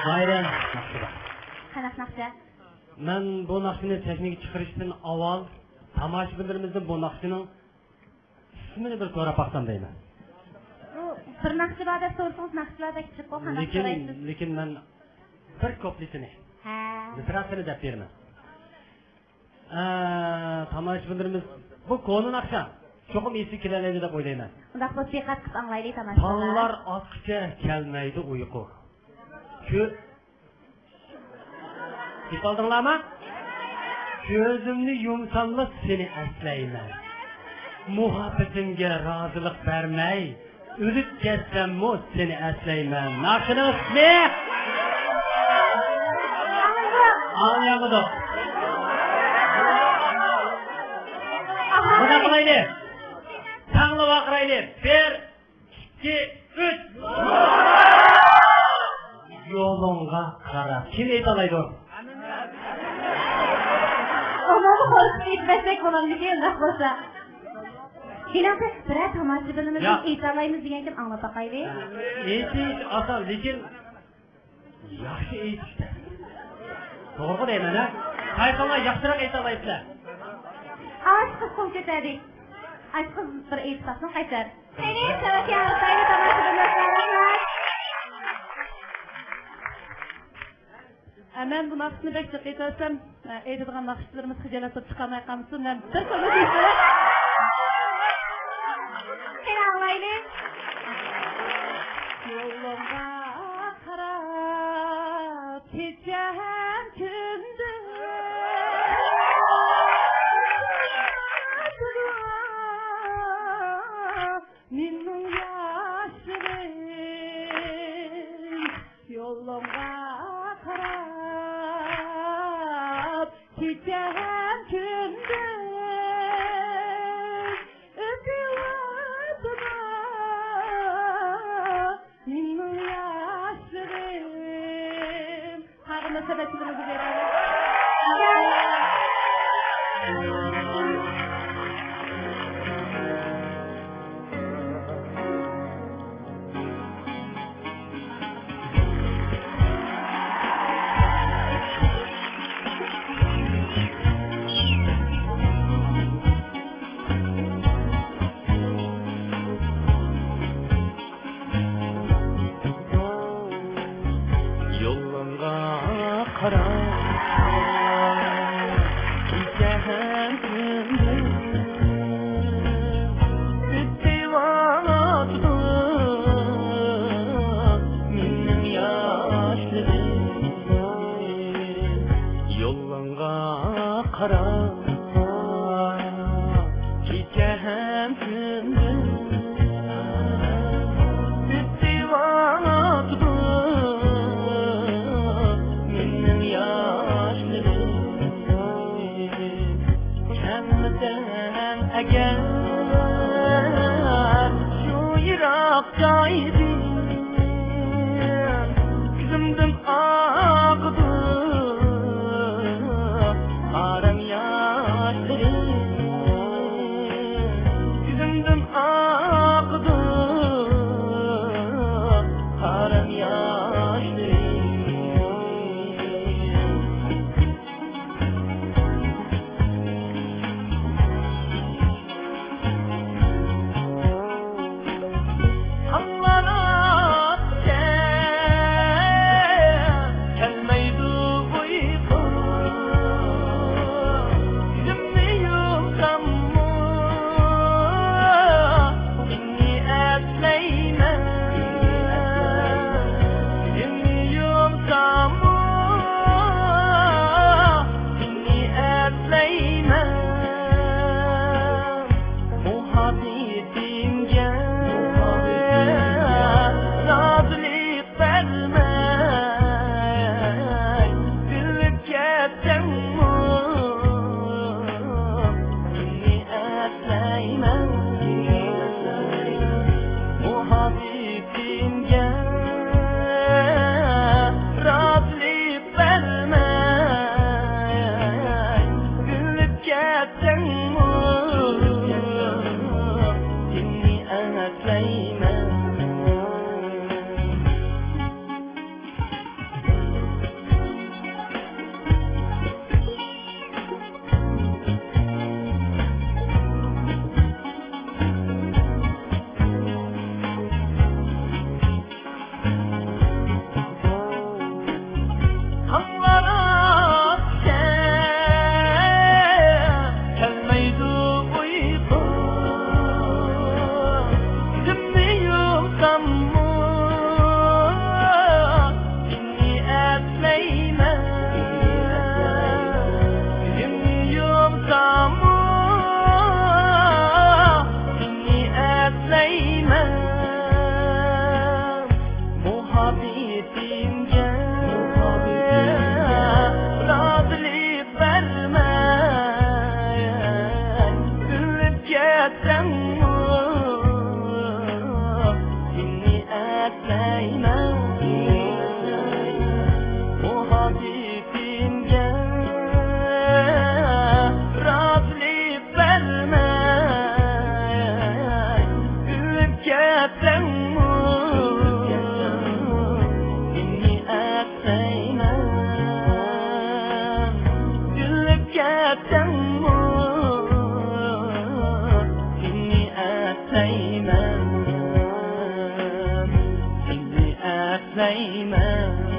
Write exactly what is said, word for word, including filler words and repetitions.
دائىرە ناخشىدا. قانداق ناخشا؟ مەن بۇ ناخشىنى سەھنىگە چىقىرىشتىن ئاۋۋال تاماشىبىنلىرىمىزدىن بۇ ناخشىنىڭ ئىسمىنى بىر سوراپ باقسام دەيمەن. بۇ بىر ناخشا بار دەپ سورىسىڭىز، ناخشىلار بەك جىق بولغان ناخشا لېكىن، سورايسىز. لېكىن مەن بىر كۇپلېتىنى، ھە، مىسراسىنى دەپ بېرىمەن. ئە، تاماشىبىنلىرىمىز بۇ كونا ناخشا چوقۇم ئېسىگە كېلەلەيدۇ دەپ ئويلايمەن. ئۇنداق بولسا دىققەت قىلىپ ئاڭلايلى تاماشىبىنلار. تاڭلار ئاتقىچە كەلمەيدۇ ئۇيقۇ. كۆ-، ئېيتالدىڭلارمۇ؟ كۆزۈمنى يۇمساملا سېنى ئەسلەيمەن. مۇھەببىتىمگە رازىلىق بەرمەي، ئۆلۈپ كەتسەممۇ سېنى ئەسلەيمەن. ناخشىنىڭ ئىسمى؟ ئاڭلىيالمىدۇق. بۇنداق قىلايلى. تاڭلا ۋارقىرايلى. بىر، ئىككى، ئۈچ. يولۇڭغا قاراپ. كىم ئېيتالايدۇ؟ ئۇنىڭغا قورقۇپ ئېيتمەسەك بولامدىكىن، ئۇنداق بولسا. كېلىڭ، بىرەر تاماشىبىنىمىزدىن ياق. ئېيتالايمىز دېگەنكىن ئاڭلاپ باقايلى. ئېيتىش ئاسان، لېكىن ياخشى ئېيتىش تەس. توغرىغۇ دەيمەن، ھە؟ قايسىڭلار ياخشىراق ئېيتالايسىلەر؟ ئاشۇ قىز قول كۆتەردى. ئاشۇ قىز بىر ئېيتىپ باقسۇن، قايسار. قېنى، سەۋەتكە ئالسايلى تاماشىبىنلار. ئە، مەن بۇ ناخشىنى بەك جىق ئېيتىۋەتسەم، ئە، ئېيتىدىغان ناخشىچىلىرىمىز خىجالەت بولۇپ چىقالماي قالمىسۇن. مەن بىر كونا كۆچۈرۈپ. قېنى ئاڭلايلى. يولۇڭغا قاراپ كېچە ھەم كۈندۈز مېنىڭ ياشلىرىم. يولۇڭغا قاراپ كېچە ھەم كۈندۈز ئۆتۈۋاتىدۇ مېنىڭ ياشلىرىم. قالغان سەۋەتچىلىرىمىزگە بېرەيلى. يولۇڭغا قاراپ كېچە ھەم كۈندۈز ئۆتۈۋاتىدۇ مېنىڭ ياشلىرىم. يولۇڭغا قاراپ كېچە ھەم كۈندۈز ئۆتۈۋاتىدۇ مېنىڭ ياشلىرىم. كەلمىسەڭ ئەگەر شۇ يىراق جايدىن، كۆزۈمدىن ئاقىدۇ ئارام ياشلىرىم. كۆزۈمدىن ئاقىدۇ ئارام ياشلىرىم. مۇھەببىتىمگە رازىلىق بەرمەي، ئۆلۈپ كەتسەڭمۇ سېنى ئەسلەيمەن. مۇھەببىتىمگە رازىلىق بەرمەي، ئۆلۈپ كەتسەڭمۇ سېنى ئەسلەيمەن. كەتسەڭمۇ سېنى ئەسلەيمەن، سېنى ئەسلەيمەن.